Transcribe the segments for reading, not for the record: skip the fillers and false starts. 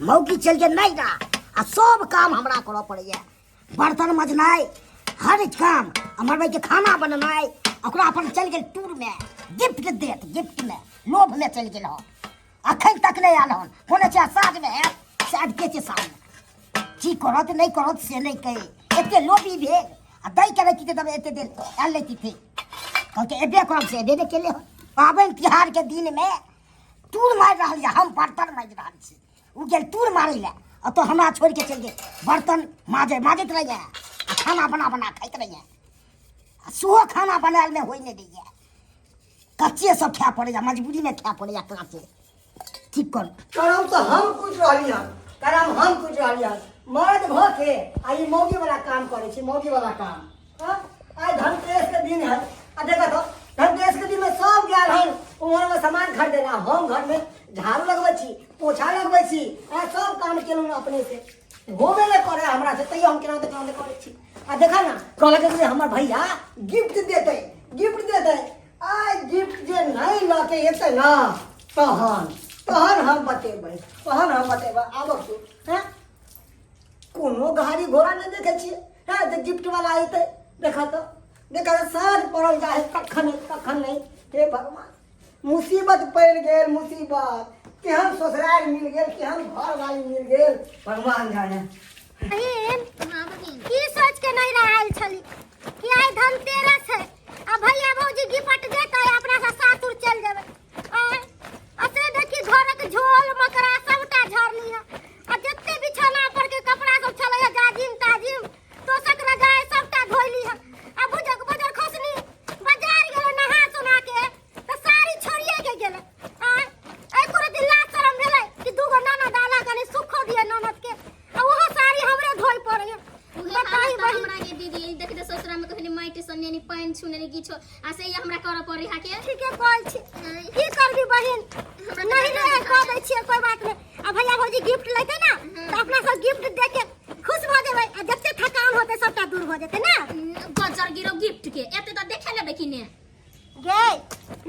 मौगी चलि गेल नहि रहा आ सब काम हमरा करऽ पड़ैया बर्तन मजनाइ हर काम हमर भाइके खाना बनेनाइ ओकरा अपन चलि गेल टूरमे गिफ्ट देत गिफ्टमे लोभमे चलि गेल हन अखन तक नहि आयल हन कोने छै साँझमे आयत से आबिते छै साँझमे की करत नहि करत से नहि कही एते लोभी भेल आ दै के रहिती तब एते देर आयल नहि तिथे कहलकै एबे करब से एबे नहि केले हन पाबनि तिहारके दिनमे टूर मारि रहल यऽ हम बर्तन माजि रहल छी ओ गेल टूर मारै लए आ तो हमरा छोड़ि के चलि गेल बर्तन माजे माजैत रहैए आ खाना बना बना खाइत रहैए आ सेहो खाना बनायल मे होइ नहि दैए कच्चे सब खाय पड़ैए मजबूरीमे खाय पड़ैए काँचे ठीक कर करम तऽ हम कुछ रहली हन करम हम कुछ रहली हन मर्द भऽ के आ ई मौगी वाला काम करै छी मौगी वाला काम हाँ? आइ धनतेरस के दिन है आ देखा तो धनतेरस के दिन में सब गेल हन उम्हर में सामान खरीदे ला हम घर में झाड़ू लगबै छी पोछा लगबै छी आ सब काम केलहुँ अपने से होबे नहि करे हमरा से तैयो हम केना केना करै छी आ देखा ना कहलक जे हमर भैया गिफ्ट देतै गिफ्ट देतै आइ गिफ्ट जे नहि लऽ के एतै ना तहन तहन हम बतेबै तहन हम बतेबै आबक तू हैं कोनो गाड़ी घोड़ा नहि देखै छियै हैं जे गिफ्ट वाला एतै देखा तऽ देखा तऽ साँझ पड़ल जाइ है तखन तखन नहि हे भगवान मुसीबत पड़ि गेल मुसीबत केहन ससुरारि मिल गेल केहन घरवाली मिल गेल भगवान जाने बहिन की सोच के नहीं आयल छली कि आइ धनतेरस है आ भैया भौजी गिपट देतै अपना से सासुर चल जेबै आय आ से देखी घरक झोल मकड़ा सबटा झरली है आ जते बिछौना पर के कपड़ा सब छलै है जाजिम ताजिम तोसक रजाई सबटा धोइली है आ बुझक बजर खसनी बाजार गेलै नहा सोना के तऽ साड़ी छोड़िए के गेलै आय एको रति लाज शरम भेलै कि दूगो ननद आला कनि सुखो दिए ननद के आ ओहो साड़ी हमरे धोइ पड़ैए उहे बताही हालत बहिन हमरा के दीदी ई देख दे ससुरा में कखनी माटि सने नी पानि छूने नी किछो आ से हमरा करऽ पड़े हा के ठीके कहै छी की करबी बहिन नहीं रहे कह दै छियै कोई बात नहीं आ भैया भौजी गिफ्ट लेते ना तऽ अपना सब गिफ्ट दे के खुश भऽ जेबै आ जते थकान होतै सबटा दूर भऽ जेतै ना गजर गिरो गिफ्ट के एते तऽ देखे लेबै कि ने गे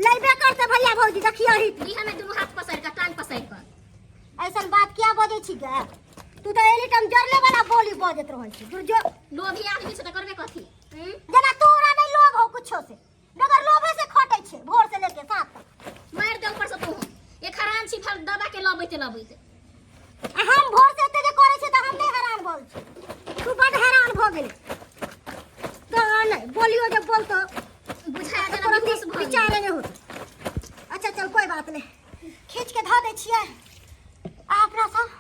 लेबे करते भैया भौजी देखियो ही ली हमें दुनू हाथ पसारि कऽ टांग पसारि कऽ ऐसन बात किया बजै छी गे तू तऽ एनी टाइम जरले वाला बोली बजैत रहै छी दूर जो लोभी आदमी छै तऽ करबे कथी हम्म? जेना तोरा नहि लोभ हो कुछो से बगैर लोभे से खटै छै भोर से लेके सात तक मारि दे ऊपर से तू एक हरान छी फल दबा के लबैत लबैत आ हम भोर से एते जे करै छियै तऽ हम नहि हैरान भऽ छी तू बड हैरान भऽ गेली तऽ नहि बोलियो जे बोलतो बुझा एको जेना रत्ती बेहोश भऽ गेल विचारे नहि होत अच्छा चल कोई बात नहीं खींच के धऽ दै छियै आ अपना सब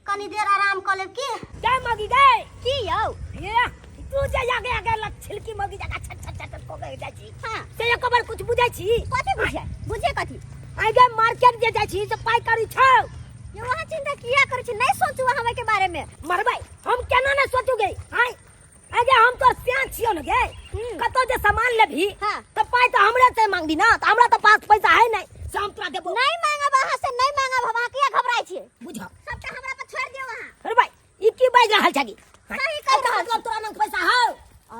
कनी देर आराम कऽ लेब की जय मगी जय की यौ ये तू जे आगे आगे लग छिलकी मगी जका छट छट छट को गए जाइ छी हाँ से एक बार कुछ बुझै छी कथी बुझे बुझे कथी आगे मार्केट जे जाइ छी से पाइ करी छौ यौ अहाँ चिंता किया करै छी नहीं सोचू अहाँ के बारे में मरबै हम केना ने सोचू गे आय आगे हम तो सियान छियो न गे कतौ जे सामान लेबही हाँ। तो पाइ तो हमरे से मांगबी ना तो हमरा तो पास पैसा है नहीं से हम तोरा देबो नहीं मांगब अहाँ से नहीं मांगब हम अहाँ किया घबराइ छियै बुझ सबटा हमरा पर छोड़ि दियौ अहाँ अरे भाई ई की बाजि रहल छगी सही कहि रहल मतलब तोरा लग पैसा हौ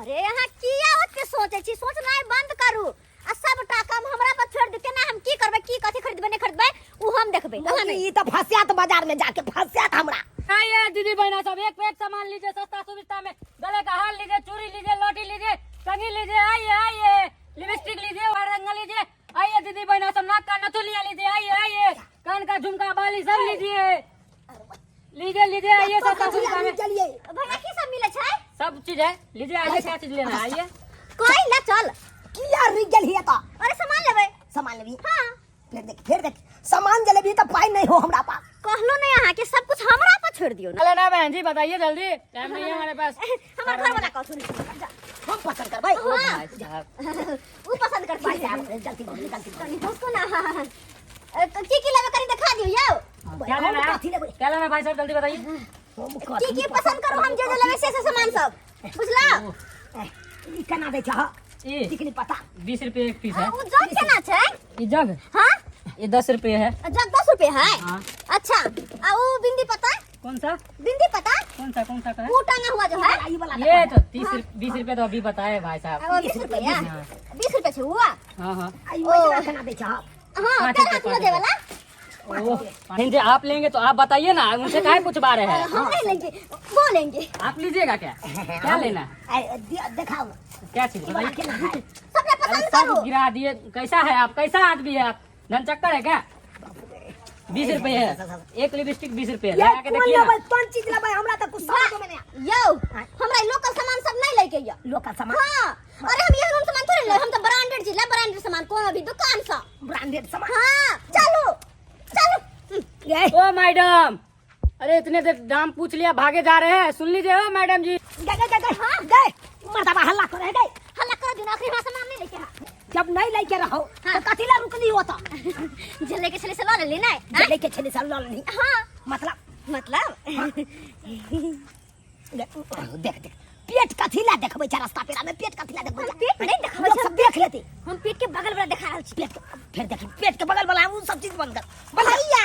अरे अहाँ किया ओते सोचै छी सोचनाइ बंद करू आ सबटा काम हमरा पर छोड़ि दियौ केना हम की करबै की कथी खरीदबै नहि खरीदबै ओ हम देखबै अहाँ नहि ई तऽ फंस्यात बाजार में जाके फंस्यात हमरा आइए दीदी बहना सब एक पे एक सामान लीजिए सस्ता सुविस्ता में गले का हार लीजिए चूड़ी लीजिए लौटी लीजिए कंघी लीजिए आइए आइए लिपस्टिक लीजिए और रंग लीजिए आइए दीदी बहना सब नाक का नथुलिया लीजिए आइए आइए कान का झुमका बाली सब लीजिए लीजिए लीजिए आइए सस्ता सुविस्ता में चलिए भैया की सब मिलै छै सब चीज है लीजिए आइए क्या चीज लेना है आइए कोई ना चल किया रुक गेल हिया तऽ अरे सामान लेबै सामान लेबी हाँ फेर देख फेर देख सामान जे लेबी तऽ पाइ नहीं हो हमरा पास कहलो नहीं अहाँ के सब कुछ हमरा पर छोड़ दियो ना अरे ना बहन जी बताइए जल्दी टाइम नहीं है हमारे पास हमर घर वाला कहथुन हम पसंद करबै हाँ। भाई साहब उ पसंद करथिन भाई साहब जल्दी बोल जल्दी बोल कनी हंसको ना की की लेबै कनी देखा दियो यौ क्या लेना है कथी लेबै क्या लेना है भाई साहब जल्दी बताइए हम की की पसंद करू हम जे जे लेबै से से सामान सब बुझला ई केना दै छह ये चिकनी पता 20 रुपये एक पीस है उ जग केना छै ये जग हाँ ये 10 रुपये है जग 10 रुपए है हाँ। अच्छा आ उ बिंदी पता कौन सा बिंदी पता कौन सा का है वो टांगा हुआ जो है ई वाला ये तो 30 20 रुपये तो अभी बताए भाई साहब वो 20 रुपए है हाँ। 20 रुपए छै हुआ हाँ हाँ ई मजरा केना दै छह हाँ पाँच तेरह रुपए, हाथ में पाँच दे वाला ओ, बहन जी आप लेंगे तो आप बताइए ना, उनसे काहे पूछवा रहे हैं? हम नहीं लेंगे, वो लेंगे। आप लीजिएगा क्या? क्या लेना है? दिखाओ क्या चीज बताइए? सबने अरे पसंद सब करो। गिरा दिए। कैसा है आप? कैसा आदमी है आप? धन चक्कर है क्या? 20 रुपए है एक लिपस्टिक, 20 रुपए ये लगा के कोन देखिए ना। लेबै, कोन चीज लेबै, हमरा तऽ कुछ समझ में नहीं। यौ, हमरा लोकल सामान सब नहीं लेके यौ। लोकल सामान? हाँ, अरे हम एहन सामान थोड़े ले, हम तो ब्रांडेड चीज ले, ब्रांडेड सामान कोनो भी दुकान से। ब्रांडेड सामान? हाँ, चलो चलो। ये ओ मैडम, अरे इतने देर दाम पूछ लिया, भागे जा रहे हैं। सुन लीजिए ओ मैडम जी। गए गए गए गए गए, मर्दबा हल्ला करे गए। हल्ला कर दिन, आखिरी हमरा सामान नहीं लेके हा। जब नहीं लेके रहो हाँ। तो कथी ला रुकली होता? जे लेके छले से ल लेली नहीं? जे लेके छले से ल लेली। हाँ। मतलब? मतलब देख देख, पेट कथी ला देखबै छै रास्ता पेरा में? पेट कथी ला देखबै छै? पेट नहीं देखबै लोग छै। सब देख लेते। हम पेट के बगल वाला देखा रहल छी। पेट के फिर देख, पेट के बगल वाला उ सब चीज बंद कर। बंद कर। भैया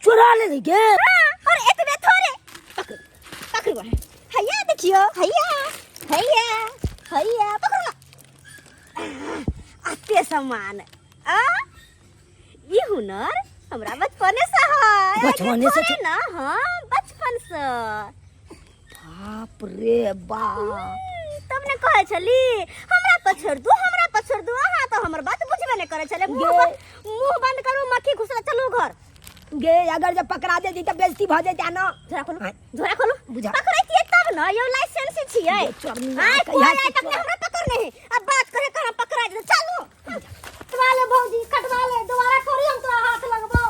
चुरा ले गे। हाँ, और एतबे थोड़े, पकड़ू पकड़ू, हैया देखियो, हैया हैया हैया, पकड़ू ना। अते सामान आ ई हुनर हमरा बचपने से है। बचपने से? थोड़े ना, हाँ, बचपन से। बाप रे बाप। तब ने कहै छली हमरा पर छोड़ दू, हमरा पर छोड़ दू। अहाँ तो हमर बात बुझबे नहीं करै छले। मुंह गे। मुंह बंद करू, मक्खी घुसला, चलू घर। गे, अगर जब पकड़ा दे त बेइज्जती भ जेतै ना। झोरा खोलू। हाँ। झोरा खोलू। बुझा। पकड़ै छियै तब न यौ, लाइसेंस छियै। गे, चोरनी आय कहिया कोई से आय तक चोर। हमरा पकड़ नहीं, अब बात करे कहाँ पकड़ा जेतै। चलू, कटवा ले भौजी, कटवा ले, दोबारा थोड़ी हम तोरा हाथ लगबौ।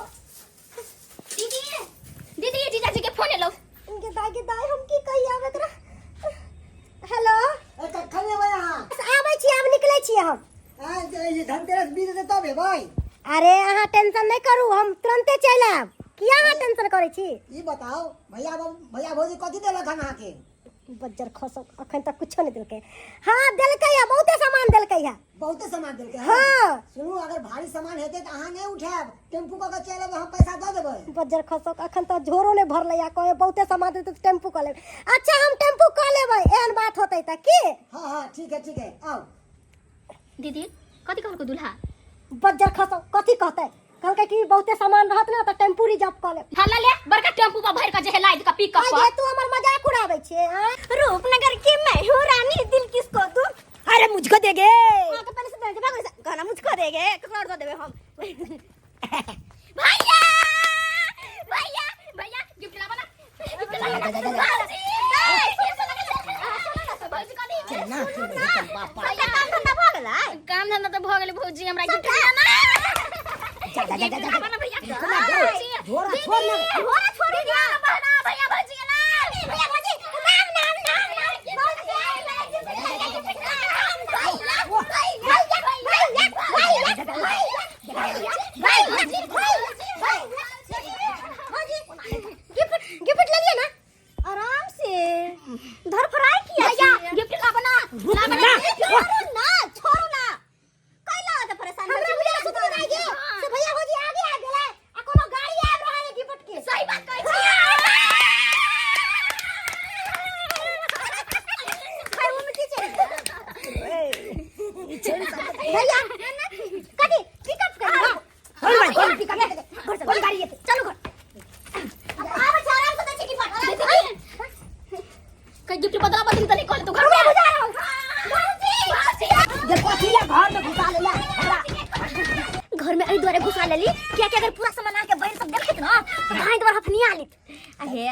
दीदी, दीदी, ये जीजाजी के फोन एलो। इनके दाई के दाई, हम की कही आब एकरा? हेलो। ए, कखन एबै अहाँ? आबै छी, आब निकलै छी हम। आँय, जे ई धनतेरस बीत जेतै तब एबै? अरे अहाँ टेंशन नहीं करू, हम तुरंते चलि आयब। किया अहाँ टेंशन करै छी? ई बताउ, भैया भैया भौजी कथी देलक हन अहाँके? बज्जर खसो, अखन तक कुछो नहीं देलकै। हाँ, देलकै है, बहुते सामान देलकै है। बहुते सामान देलकै हन? हाँ। सुनू, अगर भारी सामान हेतै तऽ अहाँ नहि उठायब, टेम्पू कऽ के चलि एबै, हम पैसा दऽ देबै। बज्जर खसो, अखन तऽ झोरो नहीं भरलै आ कहे बहुते सामान देतै तऽ टेम्पू कऽ लेबै। अच्छा, हम टेम्पू कऽ लेबै, एहन बात होतै तऽ की। हाँ हाँ, ठीक है ठीक है, आउ। दीदी, कथी कहलको दुल्हा? बज्जर खसो, कथी कहतै? कहलकै कि बहुते सामान रहत ना तऽ टेम्पू रिजर्व कऽ लेब। हल्ला ले, बड़का टेम्पू पर भर के जे है लाद के पिकअप आइ पर। गे, तू हमर मजाक उड़ाबै छे? आँय? रूपनगर की मैं हूँ रानी, दिल किसको दूं? अरे मुझको देगे। हाँ, तो पहले से दे, भागो से। कहना मुझको देगे, ककरो और दे देबे हम। भैया भैया भैया, गिफ्ट लावा ना, गिफ्ट लावा ना। जा, जा, जा, जा। भौजी, ए, सुनो ना, भौजी कथी? केना सुनै छै बाप? भैया, काम धंधा भऽ गेलै? काम धंधा तऽ भऽ गेलै भौजी, हमरा गिफ्ट लावा ना। जा जा जा जा जा। लावा ना भैया। रुकना, झोरा छोड़ ना। झोरा छोड़ दीदी, ना। बहना भैया भौजी के नाम, भैया भौजी नाम नाम नाम नाम, भौजी भैया भैया भैया भैया भैया, गिफ्ट गिफ्ट ले लिया ना, आराम से धरफराई किया। भैया, गिफ्ट लावा ना, लावा ना। छोड़ू ना, छोड़ू ना, कैला त परेशान हमरा बुझा सुतल रह गे से भैया भौजी आगे आ गेलै आ कोनो गाड़ी आबि रहल है गिफ्ट के। सही बात कहै छी। भाई, ओमे की छै भैया? कथी पिकअप कर? कोन भाई, कोन पिकअप? घर चलो। कोन गाड़ी एतै? चलू घर, अब आबै छै, आराम से दै छै गिफ्ट। कहीं गिफ्ट बदला बदली त नहीं कहले तू घर हमरा में? बुझा रहल भौजी, भौजी। जे कथी ला घर में घुसा लेला हमरा? घर में एहि दुआरे घुसा लेली कियाकि अगर पूरा सामान आके बहिन सब देखैत ना तऽ भाई दुआर हफनिया लेत। अहे,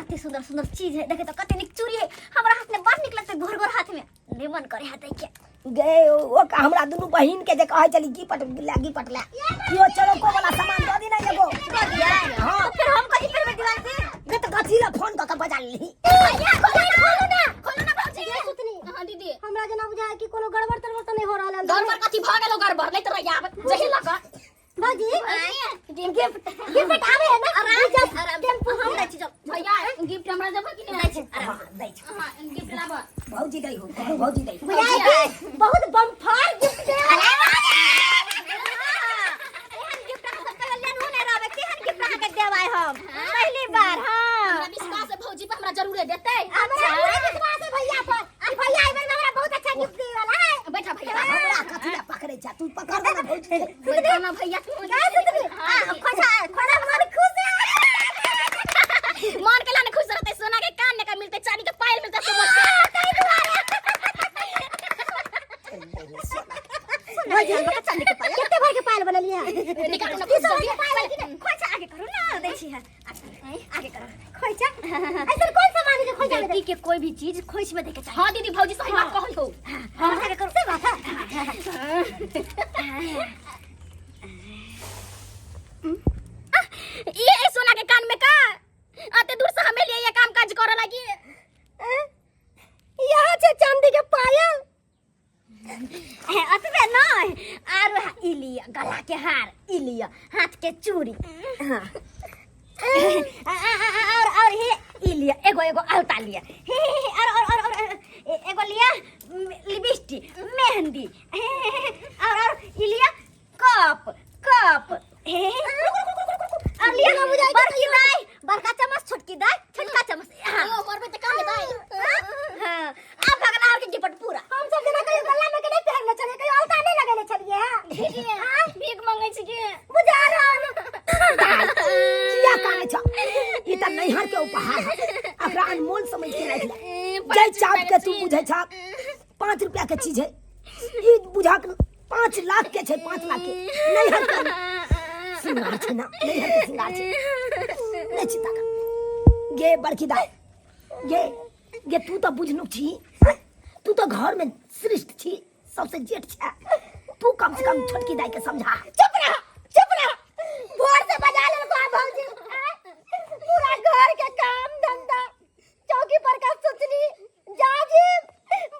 अति सुंदर सुंदर चीज है, देखे तो कते नीक चूड़ी है, हमरा हाथ में बड़ नीक लगतै, गोर गोर हाथ में नहीं मन करे हाथ के। गे, ओ हमरा दुनू बहिन के जे कहै छली गिपट ला गिपट ला, कियो चलो को वाला सामान दऽ दी ना एगो। दऽ दिया? हाँ। तो फिर हम कथी करबै दीवार पे? गे, तऽ कथी ला फोन कऽ के बजा लेली? भैया, खोलू ना, ना, खोलू ना भौजी। गे सुतनी। हाँ दीदी। हमरा जेना बुझाय कि कोनो गड़बड़ तड़बड़ तऽ नहीं हो रहल है। गड़बड़ कथी भऽ गेलो? गड़बड़ नहीं तऽ रहिया जही लग। भौजी, गिफ्ट गिफ्ट आवे है ना? आराम से, रिजर्व आराम से। टेम्पू हम दै छी, चल। भैया, गिफ्ट हमरा देबो कि दै नहीं? छी, आराम। हाँ, दै छै। हाँ, गिफ्ट लाबऽ। भौजी दै हो, कहू भौजी दै। बुझाय कि बहुत बम्फार गिफ्ट दे। एहन गिफ्ट अहाँ सब कहियो लेनहो नहि रहबै, तेहन गिफ्ट अहाँके देबै हम पहली बार। हाँ, हमरा विश्वास है भौजी पर, हमरा जरूरे देतै। हमरा पूरा विश्वास है भैया पर। आ भैया एहि बेर में हमरा बहुत अच्छा गिफ्ट देवे वाला। पकड़ देना भौजी के। बैठो ना भैया आ खोजा खोजा मन खुश है। मन के लाने खुश रहते, सोना के कान ने का मिलते, चांदी के पायल मिलते, सब भौजी चांदी के पायल कितने भर के पायल बनलिए निकालो ना की खुश सब जल्दी। के पायल की खोजा आगे करू ना दै छी हां आगे करू खोजा ऐसा कौन सामान है जो खोजा में लड़की के कोई भी चीज खोइछ में देके चाहिए। हां दीदी भौजी सही बात कहल हो। हां आगे करू से बात है। ये सोना के कान में का आते दूर से हमें लिए ये काम काज करे लगी। यहाँ छे चांदी के पायल अतबे नहीं आरो ई लिया गला के हार, ई लिया हाथ के चूड़ी, हाँ। और हे ई लिया एगो एगो अलता लिया, हे हे हे, और और और और एगो लिया लिपस्टिक मेहंदी, हे हे हे, और ई लिया कप कप, हे हे, और लिया बड़की दाई बड़का चम्मच छोटकी दाई छोटका चम्मच। हाँ। ओ मरबे त काम दाई। हाँ, अब भगला और के गिपट पूरा। हम सब जना कहियो गला में के नहीं पहनले छलिए, कहियो अलता नहीं लगेले छलिए। हां भीख मांगे छी के बुझा रहल। किया काने छ, ई त नैहर के उपहार है, एकरा अनमोल समझ के राख ले। जै चाप के तू बुझै छ 5 रुपया के चीज है, ई बुझा के 5 लाख के छै, 5 लाख के नैहर के सिंगार छै ना, नैहर के सिंगार छै। नहीं चिंता कर गे बड़की दाई, गे गे तू तो बुझनुक छी, तू तो घर में श्रेष्ठ छी, सबसे जेठ छै, तू कम से कम छोटकी दाई के समझा। चुप रह चुप रह, भोर से बजा लेलको आ भौजी, पूरा घर के काम धंधा चौकी पर का सोचनी जाजिम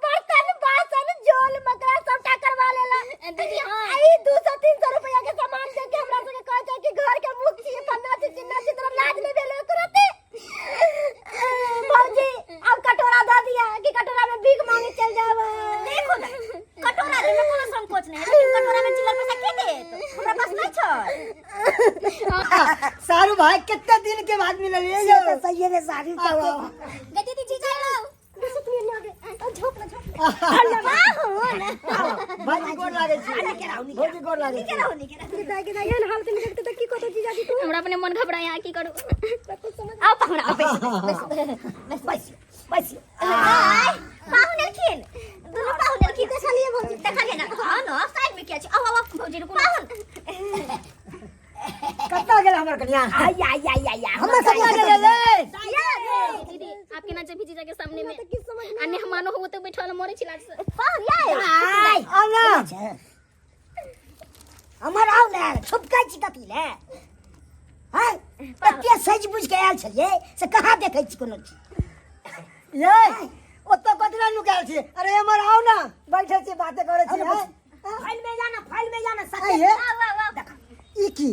बर्तन बासन झोल मकरा सबटा करवा लेला। दीदी हां आई 200-300 रुपया के सामान दे के हमरा सबके कहै छै कि घर के मुख छी फन्ना छी चिन्ना छी, तोरा लाज नहीं भेल एको रत्ती। भौजी अब कटोरा दऽ दिया कि कटोरा में भीख मांगे चल जाब। देखो ना कटोरा दे में कोनो संकोच नहीं है, लेकिन कटोरा में चिल्लर पैसा के देत, हमरा पास नहीं छै। सारू भाई कितने दिन के बाद मिलल ये से यो। तो सही है सारू के। आओ, आओ। गे दीदी जीजा लो झोप ना झोप भौजी गोर लागे छी, भौजी गोर लागे छी। दाई के दाई एहन हालत में देखते त की कहतो जीजाजी तू। हमरा अपने मन घबराया, की करू। आओ पाहुन आओ, बैसो बैसो बैस बैस। आय पाहुन एलखिन, दुनू पाहुन एलखिन। देखलिए भौजी, देखलिए ना। हां ना साइड में किया छी। आओ आओ भौजी रुकू पाहुन कत्ता गेल हमर कनिया? आय आय आय आय आय हमर कनिया गेल रे। दीदी आपके ना जब जीजा के सामने में की समझ आ मेहमानो हो तो बैठल मरे छी लाज से। पाहुन याय आय आओ ना। हमर आओ ने, छुपकै छी कथी ले? हाय एते सज बुझ के आयल छलियै से कहाँ देखै छी कोनो चीज? ये ओतऽ कतना नुकायल छी? अरे हमर आओ ना, बैठल छी बाते करै छी। हैं? फाइल में जाना, फाइल में जाना आइ हे। आओ आओ आओ। ई की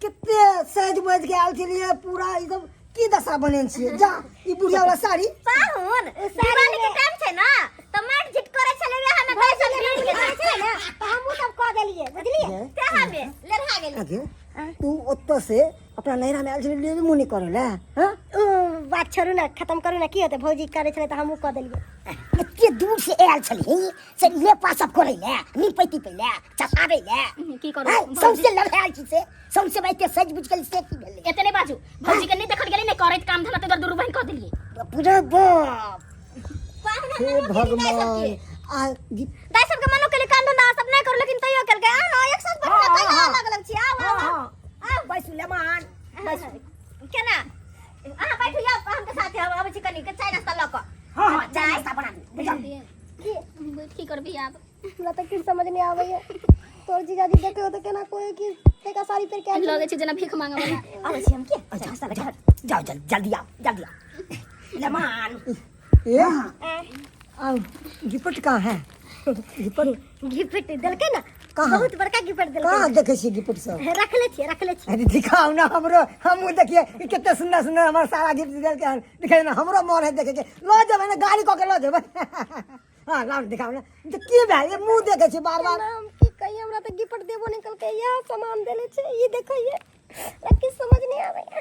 कते सज बज के आयल छलियै, पूरा एकदम की दशा बनेने छियै। जा ई बुढ़िया वाला साड़ी। पाहुन दिवाली के टाइम छै ना त माट झिट करे छले वएह में पैसा भीड़ गेल छै ना त हमहु सब क देलिए बुझलिए, तेहा में लेरहा गेलिए। आगे तू ओतऽ से अपना नैहरा में आयल छलियै लेबे मुँह नहि करै लए। हाँ उ बात छोड़ू ना, खत्म करू ना, की होतै भौजी करे छलै त हमहु क देलिए। एते दूर से आयल छलियै से लेपा सब करै ले, निपै तिपै ले, चसाबै ले। की करू हाय, सौंसे लड़ायल छी से सौंसे एते सज बुझ के से की भेलै? एते नहीं बाजू, भौजी के नहीं देखल गेलै नहीं करैत काम धंधा, ते दुरू बहिन कह देलिए। बाप रे बाप। पाहुन हे भगवान आ दाई सबके मनो केले काम धंधा सब नहीं करू, लेकिन तैयो केलकै। आ ना एक साथ बैठना हाँ, कहिया हाँ। अलग अलग छी। आओ आओ हाँ, आओ। हाँ। बैसू लेमान बैसू। केना अहाँ बैठू यौ हमके साथे, हम आबै छी कनी के चाय नाश्ता लऽ कऽ। हाँ हाँ चाय नाश्ता बना दू बुझल। बैठ की करबी आब? हमरा तऽ किछु समझ नहीं आबैया, तोर जीजाजी देखे हो तऽ केना कोई कि तेका साड़ी पहिर के आयल। लगे छै जेना भीख मांगे वाला। आबै छी हम के अच्छा जाओ जाओ जल्दी आओ जल्दी आओ लेमान। ए आओ गिपट कहाँ है? गिपट गिफ्ट देलकै ना। कहाँ? बहुत बड़का गिफ्ट देलकै। कहाँ देखै छियै गिपट सब? रखले छियै रखले छियै। अरे दिखाओ ना हमरो, हमहूँ देखिए ई कते सुंदर सुंदर हमर सारा गिफ्ट देलकै हन। दिखाइए ना, हमरो मन है देखे के। लऽ जेबै ने गाड़ी कऽ के लऽ जेबै। हाँ लाउ दिखाओ ना। तऽ की भेल ये मुँह देखै छी बार बार? हम की कहियै, हमरा तऽ गिफ्ट देबो नहि केलकै, इएह सामान देले छै। ई देखैयै हमरा किछु समझ नहि आबैया।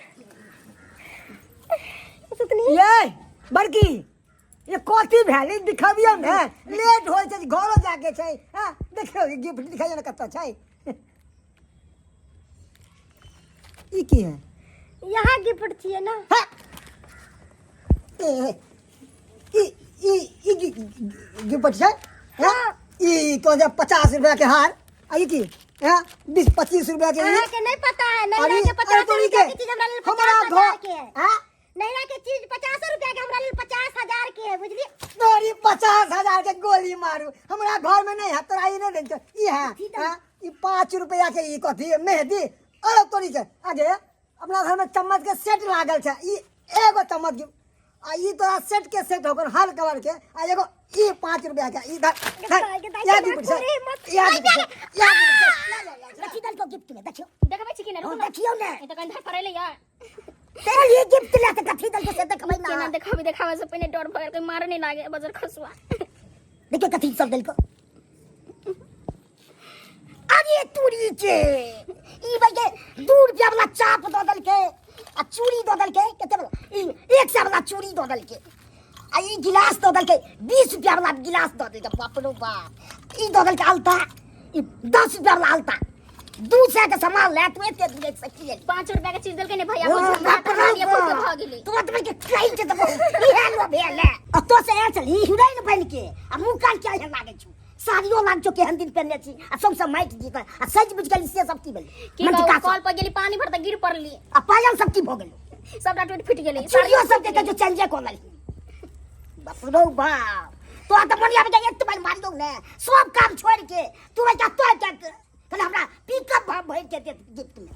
सुतनी ये बड़की ये कथी भेल ई दिखबियौ ने लेट होइ छै घरो जाके छै हँ देखियौ ई गिफ्ट दिखाइयो ने कतऽ छै ई की है यहाँ गिफ्ट छियै ना हाँ। ए, ई ई ई गिफ्ट छै हाँ? ई कौन छै 50 रुपया के हार आ ई की हाँ 20-25 रुपया के ई अहाँ के नहीं पता है अरे नैहरा के अरे 50 तोरी रुपया के के चीज हमरा लेल हमरा 50,000 घर के है हाँ नैहरा के चीज 50 रुपया के हमरा लेल 50,000 के है, बुझलिए? तोरी 50,000 के गोली मारू, हमरा घर में नहीं है, तोरा ई नहीं देन ई है। हाँ? ई 5 रुपया के ई कथी है, मेहंदी। अरे तोरी के आगे अपना घर में चम्मच के सेट लागल छै, ई एगो चम्मच के आ ई तोरा सेट के सेट होकर हर कलर के आ एगो ई 5 रुपया के ई धर धर। या गिफ्ट छै, या गिफ्ट छै, या गिफ्ट छै। ला, ला, ला, ला। कथी देलको गिफ्ट में देखियो। देखबै छी कि नहि? हाँ, रुकू ने। देखियो ने। ई तऽ कनि धर पड़ै यार। तेरे लिए गिफ्ट ले तऽ कथी देलको से देखबै ना। केना देखाबी? देखाबै से पहिने डर भऽ गेल, कोई मारे नहि लागे बजर खसुआ। देखियो कथी सब देलको। अरे तूरी के ई भाई के 2 रुपया वाला चाप दऽ देलकै आ चूड़ी दऽ देलकै। कते वाला ई? 100 वाला चूड़ी दऽ देलकै आ ई गिलास दऽ देलकै, 20 रुपया वाला गिलास दऽ देलकै। बाप रो बाप, ई दऽ देलकै अलता, ई 10 रुपया वाला अलता। 200 के सामान ले तू एते दूर से की लेली? 5 रुपया के चीज देलकै ने भैया ओ, भौजी, हमरा बाप तऽ रे लिअ बहुत बाप। भऽ गेलै। तू तऽ के कहि के देबो, इहे लो भेल है। आ तो से आयल छली हिरोइन बन के आ मुँह कान क्या एहन लागै छौ, साड़ियो लाग छौ, केहन दिन पहिरने छी आ सौंसे माटि जी आ सजि बुझि गेली, से सब की भेलै? की कहू, मंटिका कल सब पर गेली पानी भर तऽ गिर पड़ली। आ पायल सब की भऽ गेलौ? सबटा टूटि फूटि गेलै। चूड़ियो सब के जो चेंजे कऽ लेलही। बाप रौ बाप, तो तऽ मन आबि एक बार मारियौ ने, सब काम छोड़ि के तू बेटा तो के कहले हमरा पिकअप भरि के देत गिफ्ट में।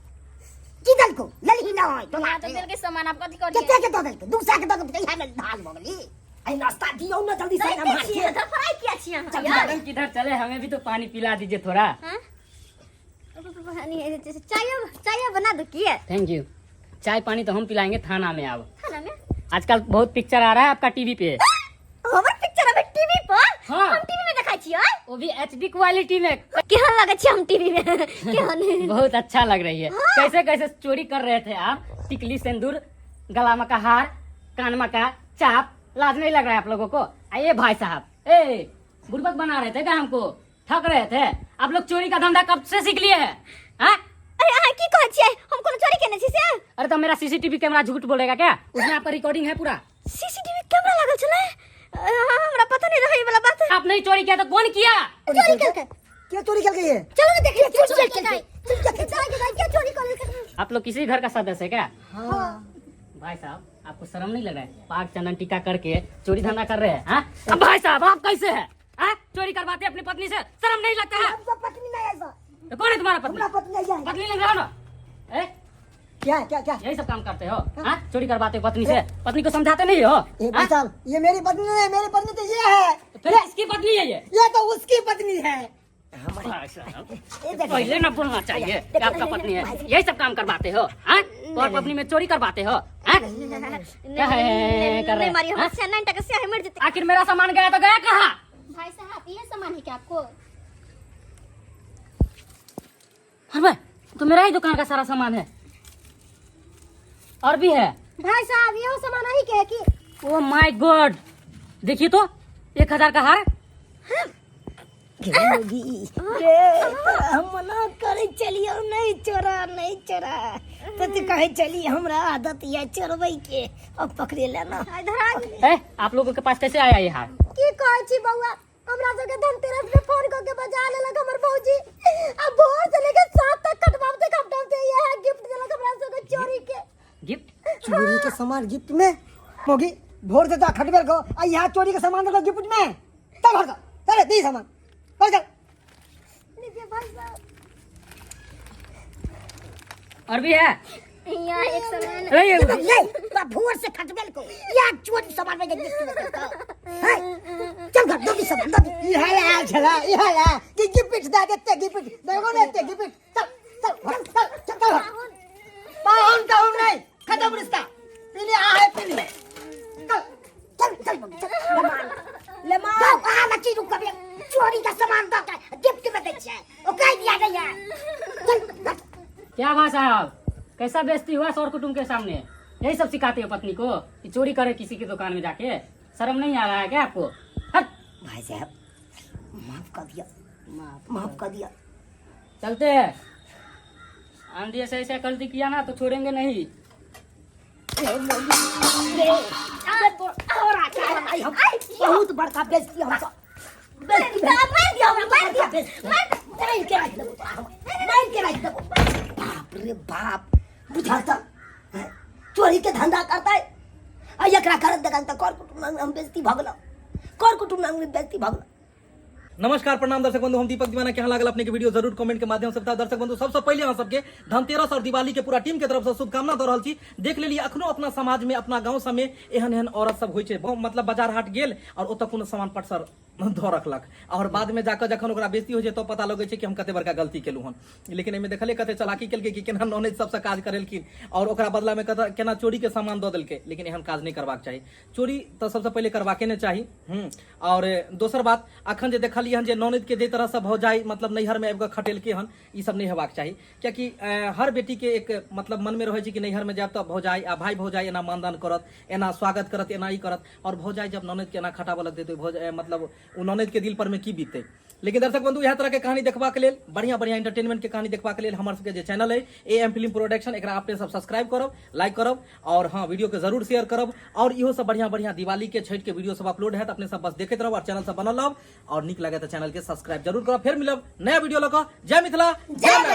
की देलको? लेलही ना होय तो हमरा तऽ देलकै सामान, आब कथी करियै? कते के दऽ देलको? 200 के दऽ देलको। इएह में धान भऽ गेली। अरे नाश्ता दियौ ना जल्दी से दैते हम छियै, धड़फड़ाइ किया छी अहाँ चल, यार? मैडम किधर चले? हमें भी तो पानी पिला दीजिए थोड़ा। हाँ? चाय चाय बना दो की। Thank you. चाय पानी तो हम पिलाएंगे थाना में अब। थाना में? आजकल बहुत पिक्चर आ रहा है आपका टीवी पे। हमर पिक्चर अबे टीवी पर? हाँ। हम टीवी में देखै छियै? वो भी एचडी क्वालिटी में। केहन लगै छै हम टीवी में, केहन? बहुत अच्छा लग रही है। कैसे कैसे चोरी कर रहे थे आप, टिकली, सिंदूर, गला में का हार, कान में का चाप। लाज नहीं लग रहा है आप लोगों को? आइए भाई साहब। ए बुड़बक बना रहे थे क्या हमको? ठग रहे थे आप लोग? चोरी का धंधा कब से सीख लिए हैं, हाँ? अरे अहाँ की कहै छियै? हम कोनो चोरी केने छी से? अरे तो मेरा सीसीटीवी कैमरा झूठ बोलेगा क्या? उसमें आपका रिकॉर्डिंग है पूरा। सीसीटीवी कैमरा लागल छलै? हमरा पता नहीं रहे ई वाला बात। आप नहीं चोरी किया तो कौन किया? चोरी केलकै। के चोरी केलकै ये? चलो ना देखिए, चोरी चोरी केलकै। केलकै। चोरी केलकै, चोरी केलकै। आप लोग किसी घर का सदस्य है क्या? हाँ। भाई साहब, आपको शर्म नहीं लग रहा है? पाग चंदन टीका करके चोरी धंधा कर रहे हैं, हाँ? अब भाई साहब, आप कैसे हैं, हाँ? चोरी करवाते हैं अपनी पत्नी से, शर्म नहीं लगता है? हमको पत्नी नहीं है सर। तो कौन है तुम्हारा पत्नी? हमरा पत्नी नहीं है। पत्नी नहीं रहा ना? ए क्या क्या क्या? यही सब काम करते हो, हाँ? चोरी करवाते हो पत्नी से, पत्नी को समझाते नहीं हो? ए भाई हाँ? साहब, ये मेरी पत्नी नहीं है, मेरी पत्नी तो ये है। तो फिर किसकी पत्नी है ये? ये तो उसकी पत्नी है। भाई साहब, ए देखो। पहले ना बोलना चाहिए कि आपका पत्नी है। यही सब काम करवाते हो, हाँ? और पत्नी में चोरी करवाते हो, हाँ? क्या है कर रहे नहीं हैं, मारी हाँ? हमरा से, 9 टका से मर जेतै। आखिर मेरा सामान गया तो गया कहाँ? भाई साहब, ये सामान है क्या आपको? अरे भाई, तो मेरा ही दुकान का सारा सामान है और भी है। भाई साहब, यहो सामान ही के है की? ओ my God, देखिए तो 1000 का हार। रे हम मना करे चलियो, नहीं चोरा, नहीं चोरा, तो तू कहे चली हमरा आदत या चोरबै के, अब पकड़े लेना। इधर आ गेलै। ए, आप लोगों के पास कैसे आया ये हार? की कहै छी बौआ, हमरा सबके धनतेरस में फोन कऽ के बजा लेलक हमर भौजी आ भोर से लेके सात तक खटबाबते खटबाबते यह गिफ्ट देलक हमरा सबके चोरी के। गिफ्ट? चोरी के सामान गिफ्ट में? मोगी भोर से जा खटबेल को आ यहाँ चोरी के सामान देखो गिफ्ट में। चल घर चल, अरे दी सामान, चल चल। लीजिए भाई साहब। और भी है? यहाँ एक सामान। ए, ये नहीं बा, भोर से खटबेल को या चोरी सामान में गिफ्ट में देलको है। चल घर, दो दी सामान, दो दी। इहा ला छला, इहा ला कि गिफ्ट दा देते, गिफ्ट देखो ने ते गिफ्ट। चल चल घर चल चल चल घर। पाहुन कहूं नहीं, खत्म रिश्ता। पीली आ है पीली, चल। चल चल बबी, चल लेमान लेमान जाओ। कहाँ लची रुक कभी चोरी का सामान दो के गिफ्ट में दै छै, ओ कह दिया नहीं है। चल हट। क्या भाई साहब, कैसा बेइज्जती हुआ सौर कुटुंब के सामने? यही सब सिखाते हो पत्नी को कि चोरी करे किसी की दुकान में जाके? शर्म नहीं आ रहा है क्या आपको? हट। भाई साहब, माफ कर दिया, माफ कर दिया। चलते हैं। आंधी ऐसे ऐसे गलती किया ना तो छोड़ेंगे नहीं। तोरा कारण आई हम बहुत बड़का बेइज्जती, हम सब बेइज्जती भेल। मार दिया हमरा, मार दिया। बेइज्जती। मारि के राखि देबो तोरा हम, मारि के राखि देबो। बाप रे बाप, बुझल तऽ हैं? चोरी के धंधा करता है आ एकरा करत देखल तऽ कर कुटुम्ब हम बेइज्जती भऽ गेलौ, कर कुटुम्ब हम बेइज्जती भऽ गेलौ। नमस्कार, प्रणाम दर्शक बंधु, हम दीपक दीवाना। केहन लागल अपने के वीडियो, जरूर कमेंट के माध्यम से बताओ। दर्शक बंधु, सबसे पहले अहाँ सबके धनतेरस और दिवाली के पूरा टीम के तरफ से शुभकामना दऽ रहल छी। देख लेलियै, अखनो अपना समाज में, अपना गांव सब में एहन एहन औरत सब होइ छै। मतलब बाजार हाट गेल और ओतऽ कोनो सामान पटसर धऽ रखलक और बाद में जाकऽ जखन ओकरा बेइज्जती होइ छै तऽ पता लगै छै कि हम कते बड़का गलती केलहुँ हन। लेकिन एहिमे देखलियै कते चलाकी केलकै कि केना नॉनेज सबसँ काज करेलखिन और ओकरा बदला में कतऽ केना चोरी के सामान दऽ देलकै। लेकिन एहन काज नहि करबाक चाही। चोरी तऽ सबसँ पहिले करबाके नहि चाही। और दोसर बात, अखन जे देखलियै हन जे ननद के जाहि तरहसँ भौजाइ मतलब नैहरमे आबि कऽ खटेलकै हन, ई सब नहि हेबाक चाही, कियाकि हर बेटीके एक मतलब मनमे रहै छै कि नैहरमे जायब तऽ भौजाइ आ भाय भौजाइ एना मानदान करत, एना स्वागत करत, एना ई करत। और भौजाइ जब ननद के एना खटाबऽ लगतै तऽ भौजाइ मतलब ओ ननद के दिल पर मे की बीततै। लेकिन दर्शक बंधु, इएह तरह के कहानी देखबाक लेल, बढ़िया बढ़िया एंटरटेनमेंट के कहानी देखबाक लेल हमर सबके जे चैनल है ए एम फिल्म प्रोडक्शन, एकरा अपने सब सब्सक्राइब करब, लाइक करब और हाँ, वीडियो के जरूर शेयर करब। और इहो सब बढ़िया बढ़िया दिवाली के, छठ के वीडियो सब अपलोड है, अपने सब बस देखते रहब और चैनल सब बनल रहब और नीक लगे तो चैनल के सब्सक्राइब जरूर करब। फिर मिलब नया वीडियो लऽ कऽ। जय मिथिला, जय मैथिली।